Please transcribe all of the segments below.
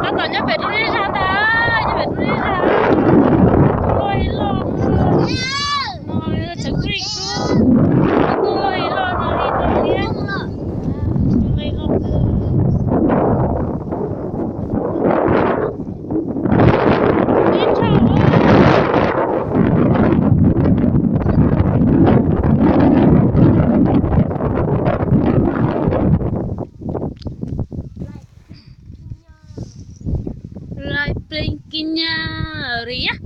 Tab tom nyob pem roob zej zag ntag, nyob pem roob zej zag. Loj li loj, no tseem tuaj ib tug, tuaj loj li loj no li no thiab. Loj li loj. Lais plees kiag nyab ri yab.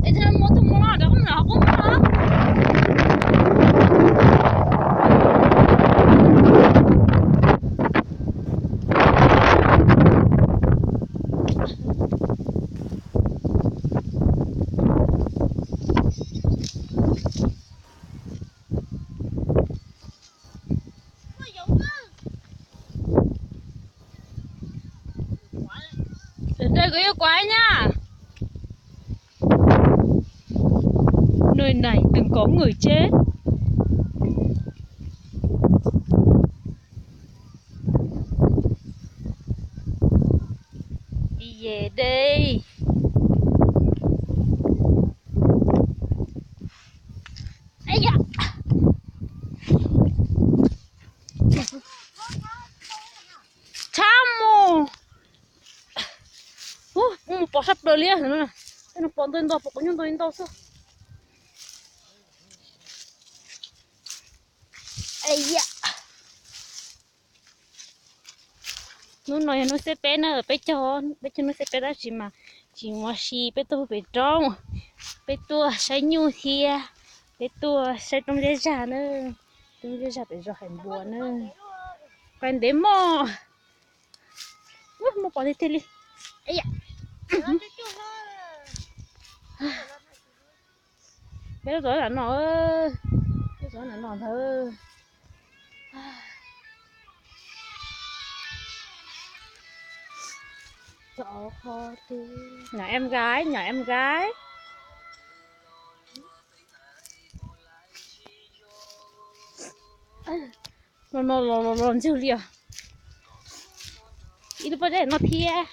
Es tus no mus, tus mus no rov qab mus, qub mus no. Tus ntawd kuv yuav kuav nyab. Nơi này từng có người chết. Đi về đi. Ây da. Tshab mus. Ub, mus pom sab plaws li. Tej no pom ntau ntau, pom qhov nyuj ntau ntau xwb. Hnub no yog hnub xiab peb na, peb caug, peb caug hnub xiab peb tab sis mas tsis ua si, peb tuaj pem roob, peb tuaj saib nyuj thiab, peb tuaj saib roob zej zag na, roob zej zag pem zos Hais Npua na. Qas ntev mog. Ub, mus pom tiag tiag li. Peb tuaj txog nram no, tuaj txog nram no ntag. Nhỏ em gái, nhỏ em gái. No no los los los ntswg li os. Ib lub pob zeb no thiab.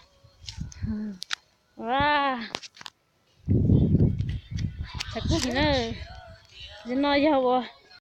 Txhais kub heev na. Nim no yog ua